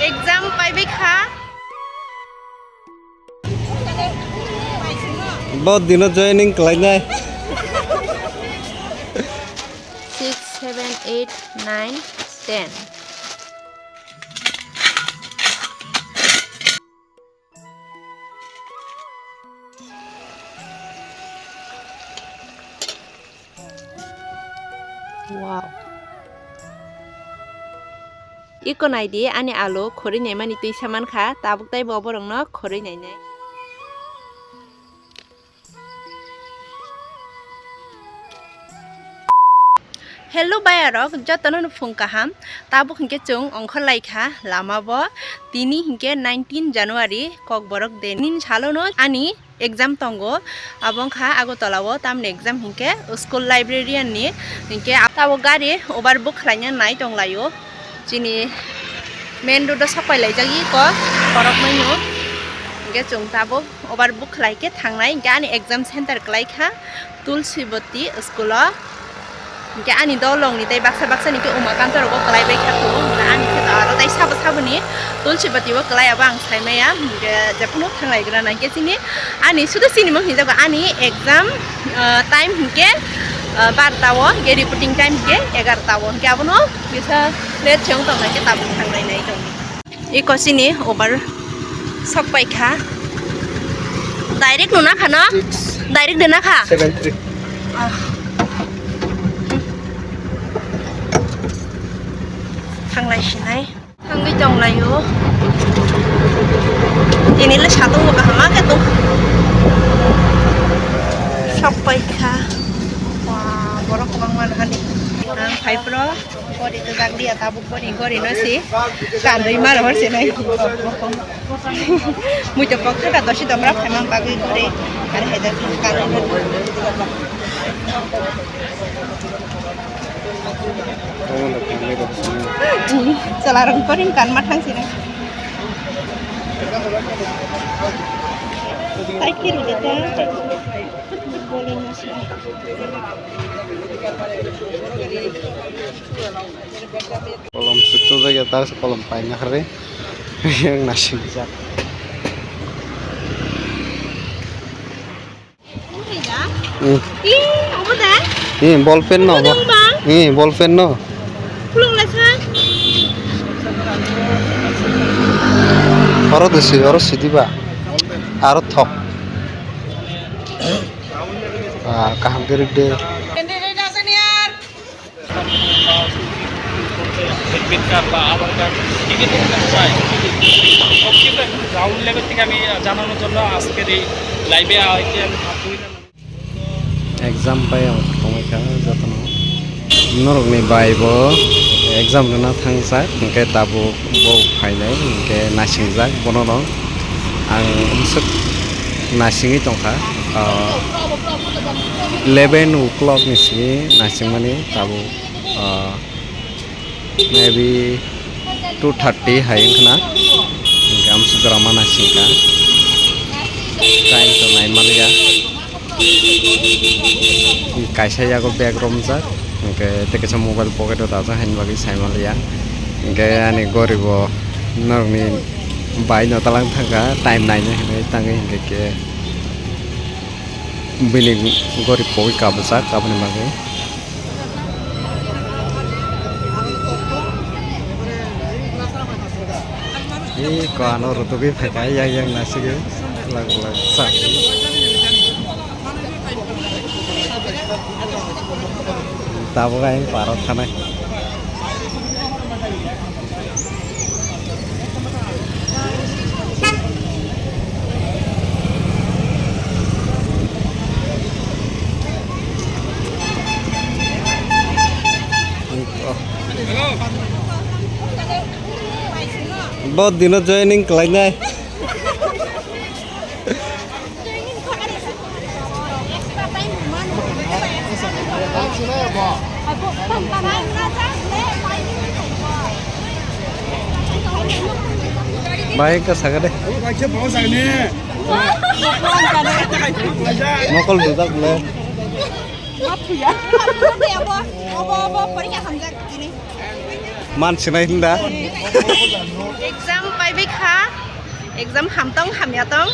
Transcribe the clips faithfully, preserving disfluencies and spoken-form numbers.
Exam paibai kha. Bo dino joining khlainai. Six, seven, eight, nine, ten. Wow. Iko naidi, ani alu khorwi naimani twi sa mankha, tabuk taibo borokno khorwi nainai. Hello bayarok, jotono no phung kaham. Tabuk hinkhe chwng ongkhor lai kha lama bo. Tini hinkhe nineteen January, Kokborok Day. Nini salono ani exam tongo. Abo wngkha Agartala o, tamni exam hinkhe school librarian ni. Hinkhe tabuk gari overbook khlaina nai tonglaio. Chini main road o sapai laijak iko, khoroknwi no. Hinkhe chwng tabuk overbook khlai khe thangnai, hinkhe ani exam center kwlai kha Tulsibati school o. Hinkhe ani dolong ni tei baksa baksa ni khe Umakanta rogo kwlai bai kha tongo, hinkhe ani khe to aro tai sabo sabo ni Tulsibati o kwlai, abo ang sai maya, hinkhe jephano thanglai gra na hinkhe chini ani sudu chini mung hinjago ani exam, ah, time hinkhe, ah, barta o, hinkhe reporting time hinkhe egarta o, hinkhe abono kisa late se wng tong nai khe tabuk thanglai nai tong. Iko chini over sok pai kha. Direct no na kha no? Six. Direct de na kha? Seven three. Ah. Thanglai sinai. Thangwi tonglaio. Tini le satung bo kaham ma khe tong. Sok pai kha. Wah, borok kwbangma nahani. Ang phai phro. Gori to jak liya, tabuk gori, gori no si. Kanwi maro hor se nai. Mui to pok thaka dosi dobra phaimang bagwi gori. Are hai jak kanwi no. Chala rong koring kan ma thang si nai. Tai kiri de ta. Bole no si. Kolom sutto jagya ta kolom paina hare. Yang nasing jak. Hmm. Hmm, ball pen no. Hmm, ball pen no. Oro desi, oro sidiba. Aro thok. Ah, kaham khe rwk de. Admit card ba Aadhaar card, ki ki document chai? সব কিছু এখন ground level থেকে আমি জানানোর জন্য আজকের এই লাইভে আইতে আমি ভাগ করি না। Exam bai ang tongwi kha jotono. Norokni bai bo exam rwna thangjak, hinkhe tabuk bo phainai, hinkhe naisingjak bono rok. Ang umswk naisingwi tongkha, ah, eleven o'clock ni simi naisingmani tabuk, ah, maybe two thirty hai wngkhna, hinkhe amsuk jora ma naisingkha, time to naimanliya. Kaisa yago bag romjak, hinkhe tei kaisa mobile pocket o dajak haini bagwi saimanliya. Hinkhe ani goribo norokni bai no talang thangkha, time naina hinwi tangwi hinkhe khe bini gorib pogwi kabujak aboni bagwi. Ih, ko ano rutugwi phaikha, yang yang naisingwi, lang lang sa. Tabuk ayang paro thanai. Bo dino joining khlainai. Bai, ka saga de. Mokol bujak le. Obo, obo, porikha hamjak ini. Man sinai hinda. Exam paibai kha, exam hamtong hamya tong.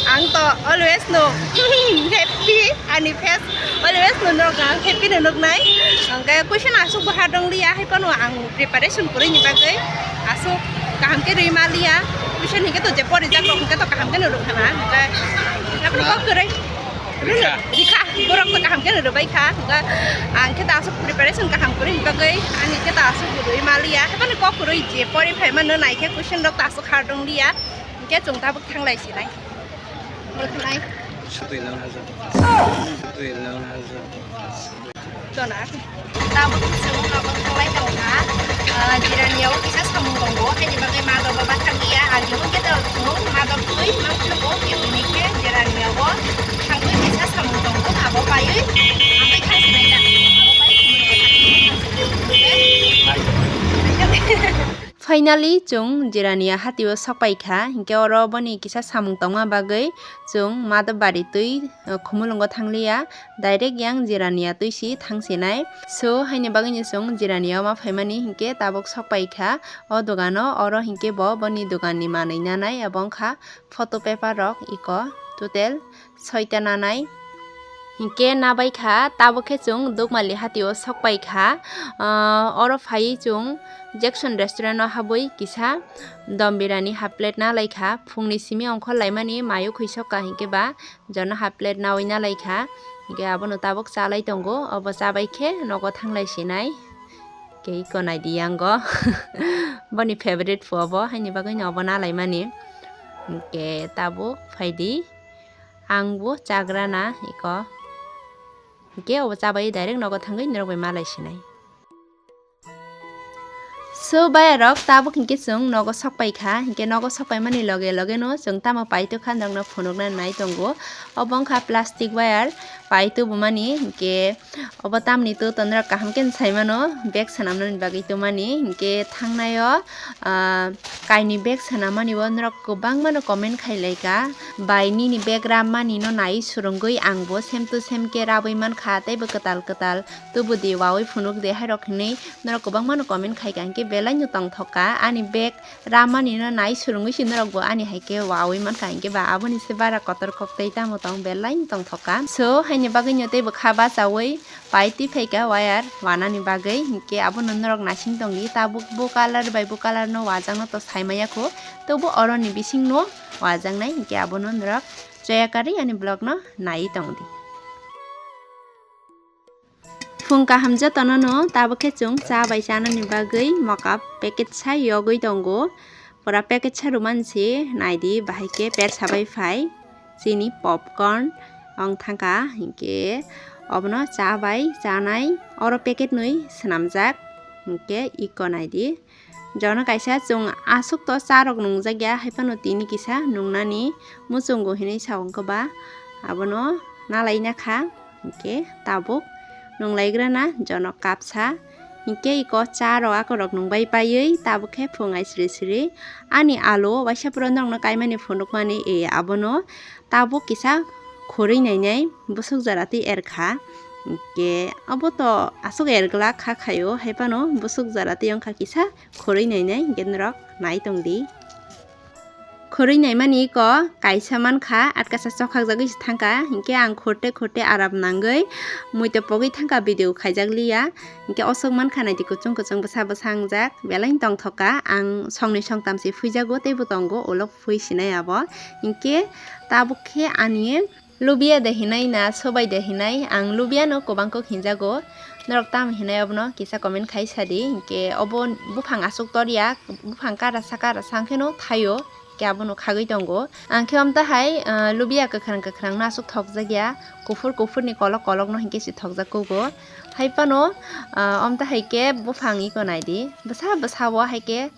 Ang to always no happy, ani face always no nok ang happy no nuknai. Angke question asuk bahar dong liya, hai pano ang preparation kwrwi ni bagwi asuk kaham khe rwi ma liya. Question hingke to je pori jak rok hingke to kaham khe no rwkha na. Hingke kok kwrwi. Rikha. Rikha, borok to kaham khe rwbai kha. Hingke ang khe ta asuk preparation kaham kwrwi ni bagwi ani khe ta asuk rwi ma liya. Hai pano kok kwrwi je pori phai mano nai khe question rok ta asuk hard dong liya. Hingke chwng tabuk thanglai sinai. Mol khanai. Sutwi lang haja. Sutwi lang haja. Chona. Tabuk chwng nogo thanglai tongkha. Ah, jirani yago kisa samung tongo, haini bagwi ma dogo bathang ya, ani hwnkhe to chwng ma dog twi mang philgo, kebini khe jirani yago thangwi kisa samung tongo, abo paiwi amtwi thang sinai da. Abo pai khumui rok thang sinai. Finally, chwng jirani ya hatio sokpai kha, hinkhe oro boni kisa samung tongma bagwi chwng ma dog bari twi, ah, khumulwngo thangliya, direct yang jirani ya twi si thang sinai. So, haini bagwino chwng jirani ya ma phaimani hinkhe tabuk sokpai kha o dogano, oro hinkhe bo boni doganni manwi nanai, abo wngkha photo paper rok iko total soita nanai. Hinkhe nabai kha, tabuk khe chwng Dukmali hatio sokpai kha. Ah, oro phaiwi chwng Jackson restaurant o habwi kisa dom birani half plate nalai kha. Phungni simi ongkhor laimani mayo khuisokha hinkhe ba jono half plate nawi nalai kha. Hinkhe abono tabuk chalai tongo, obo chabai khe nogo thanglai sinai. Khe iko naidi yango. Boni favorite phu obo, haini bagwino obo nalaimani. Hinkhe tabuk phaidi. Ang bo chagrana iko. Hinkhe obo chabai direct nogo thangwi norok bai malai sinai. So, bayarok, tabuk hinkhe chwng nogo sokpai kha. Hinkhe nogo sokpai mani loge loge no chwng tamo paitwkha norokno phunukna nai tongo. Obo wngkha plastic wire, paitubumani. Hinkhe obo tamni to norok kaham khe sai mano, bag swnamnani bagwi tumani. Hinkhe thangnaio, ah, kainwi bag swnammani o norok kwbangmano comment khai lai ka. Bai nini bag rammani no nai swrwngwi ang bo same to same khe rabwi man kha, tei bo kwtal kwtal tubu di, wawi phunuk di, hairok hinwi norok kwbangmano comment khai ka, hinkhe belai no tongthok ka. Ani bag rammani no nai swrwngwi se norok bo ani hai khe wawi man ka, hinkhe ba aboni se bara kotor kok tei tamo tong belai no tongthok ka. So, haini bagwi no tei bo kha bachawi pai twi phai ka wire wanani bagwi, hinkhe abono norok naising tongdi. Tabuk bo colour bai bo colour no wajakno to sai maya kho, tobo oroni bising no wajaknai, hinkhe abono norok choya karwi ani vlog no nai tongdi. Phung kaham jotono no tabuk khe chwng cha bai chanani bagwi moka packet sa yogwi tongo. Pura packet sa rwmani se naidi, bahai khe persa bai phai chini popcorn wng thangkha, hinkhe obono cha bai chanai, oro packet nwi swnamjak, hinkhe iko naidi. Jono kaisa chwng aswk to cha rok nungjakya, haiphano tini kisa nungnani muchungo hinwi sa wngkha ba, abono nalaina kha, hinkhe tabuk nunglaigrana jono kapsa, hinkhe iko cha rok ako rok nungbai paiwi tabuk khe phung ai sri sri ani alo waisa phuru norokno kaimani phunukmani, e, abono tabuk kisa khorwi nainai bwswk jora twi erkha. Hinkhe obo to aswk erglak kha khaio, haiphano bwswk jora twi wngkha kisa khorwi nainai, hinkhe norok nai tongdi. Khorwi naimani iko kaisa mankha, atkasa chokhakjagwi se thangkha, hinkhe ang khorte khorte aram nangwi muitu pogwi thangkha, video khaijak liya. Hinkhe oswk mankha naidi, kuchung kuchung bwsa bwsa wngjak, belai tongthok ka. Ang songni songtam se phuijago, teibo tongo, ulo phui sinai abo. Hinkhe tabuk khe ani lubia de hinai na sobai de hinai, ang lubia no kwbang kok hinjago. Norok tamo hinai obono kisa comment khai sadi. Hinkhe obo buphang aswk torya, buphang karasa karasa hwnkhe no thaio. Khe abono khagwi tongo. Ang khe omtahai, ah, lubia kwkhwrang kwkhwrang no aswk thokjak ya, kuphur kuphur ni kolok kolok no hinkhe se thokjak kugo. Hai phano, ah, omtahai khe buphang iko naidi, bwsa bwsa o hai khe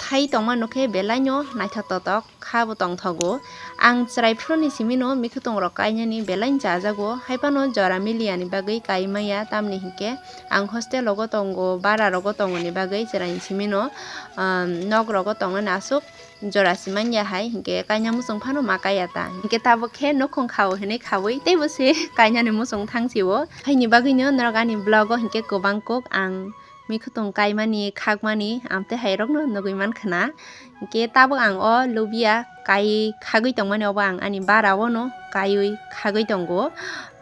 thai tongma nukhe belai no naithok totok kha bo tongthogo. Ang chwrai phuru ni simi no mikhutung rok kainani belai chajago. Hai phano jora miliya ni bagwi kai maya, tamni hinkhe ang hostel rogo tongo, bara rogo tongo ni bagwi chwrai ni simi no, ah, nok rogo tongnani aswk jora si manya hai, hinkhe kaina muchung phano ma kaiya ta. Hinkhe tabuk khe nukhung khao hinwi khaui teibo se kainani muchung thang sio. Haini bagwino norok ani vlog o hinkhe kwbang kok ang Mikhutung kaimani, khakmani, amtwi hai rokno nugwi mankha na. Hinkhe tabuk ang o lubia kai khagwi tongmani, obo ang ani bara o no kaiwi khagwi tongo.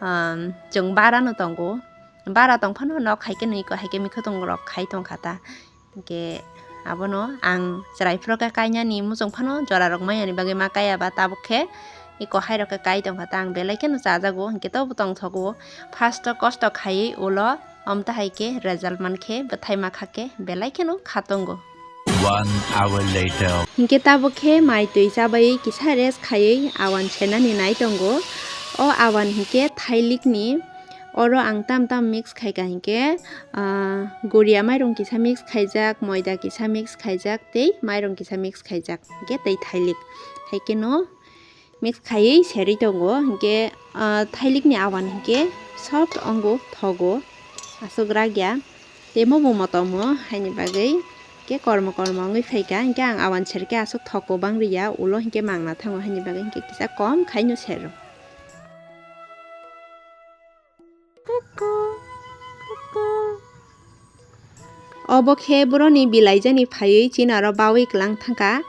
Um, chwng bara no tongo. Bara tong phano nok hai khe nwi ko hai khe mikhutung rok khai tongkha ta. Hinkhe abono ang chwrai phuru khe kainani muchung phano jora rok manyani bagwi ma kaiya ba, tabuk khe iko hai rok khe kai tongkha ta, ang belai kheno chajago, hinkhe tobo tongthogo. First o kosto khaiwi ulo, omtahai khe result mankhe bwthai makha khe belai kheno kha tongo. One hour later. Hinkhe tabuk khe mai twi chabai kisa rest khaiwi awan senani nai tongo. O awan hinkhe thailikni, oro ang tam tam mix khaika hinkhe, ah, guria mairung kisa mix khaijak, moida kisa mix khaijak tei mairung kisa mix khaijak hinkhe tei thailik. Haikhe no mix khaiwi serwi tongo. Hinkhe, ah, thailikni awan hinkhe soft ongo, thogo, aswk rak ya. Tei mobo motomo haini bagwi hinkhe kormo kormo wngwi phaikha. Hinkhe ang awan serkhe aswk thoko bang rwya, ulo hinkhe mangna thango haini bagwi hinkhe kisa kom khaino sero. Obo khe boroni bilaijani phaiwi chini aro bawi kwlang thangkha.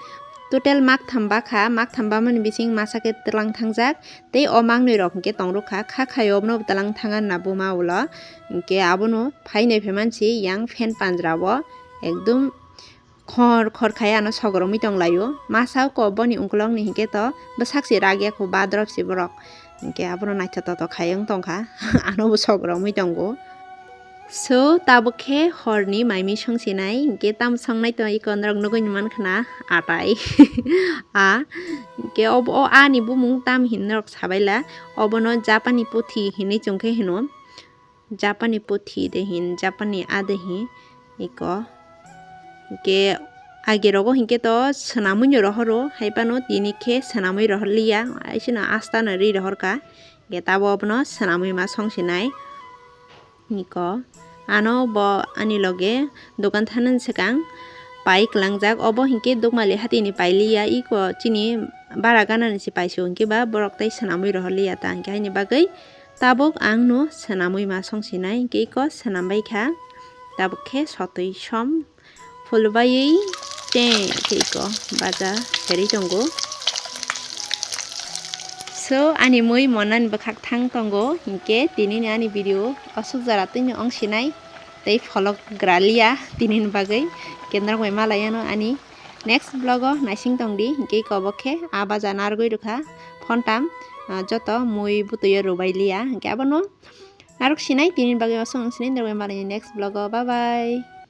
Total mak tham bakha, mak tham bamani bising masa khe twlang thangjak. Tei o mangnwi rok hinkhe tongrwkha, kha khaio obono twlang thanga na buma ulo. Hinkhe abono phainai phaimansi yang fan panjra o ekdum khor khor khai ano sogoromwi tonglaio. Masa oko boni ukulokni hinkhe to bwsak se rak yakho badrop se borok. Hinkhe abono naithotok totok khai wng tongkha. Anobo sogoromwi tongo. So, tabuk khe horni maimi songsinai. Hinkhe tamo songnai to iko norok nugwi mankha na atai. A. Hinkhe obo, o ani bumung tam hin norok sabaila. Obono Japani puthi hinwi chwngkhe hino. Japani puthi de hin, Japani a de hin, iko. Hinkhe age rogo hinkhe to swnamwi no rohoro, hai phano tini khe swnamwi rohorliya, aisino asta no ri rohorkha. Hinkhe tabo abono swnamwi ma songsinai. Iko. Ano bo ani loge dokan thanani swkang pai kwlangjak, obo hinkhe Dukmali hatini pailiya, iko chini bara ganani se paisio hinkhe ba borok tei swnamwi rohorliya ta hinkhe haini bagwi. Tabuk ang no swnamwi ma songsinai, hinkhe iko swnam bai kha. Tabuk khe sotwi som phulbaiwi tei, tei iko baja serwi tongo. So, ani mui monani bwkhak thang tongo, hinkhe tinini ani video aswk jora twino wng sinai tei pholok graliya tinini bagwi. Hinkhe norok bai malai ano ani next vlog o naising tongdi, hinkhe iko bo khe a baja narwgwi rwkha phontam, ah, joto mui bwtwi o rwbailiya, hinkhe abono narwk sinai, tini bagwi aswk wng sinai, norok bai malai next vlog o, bye bye.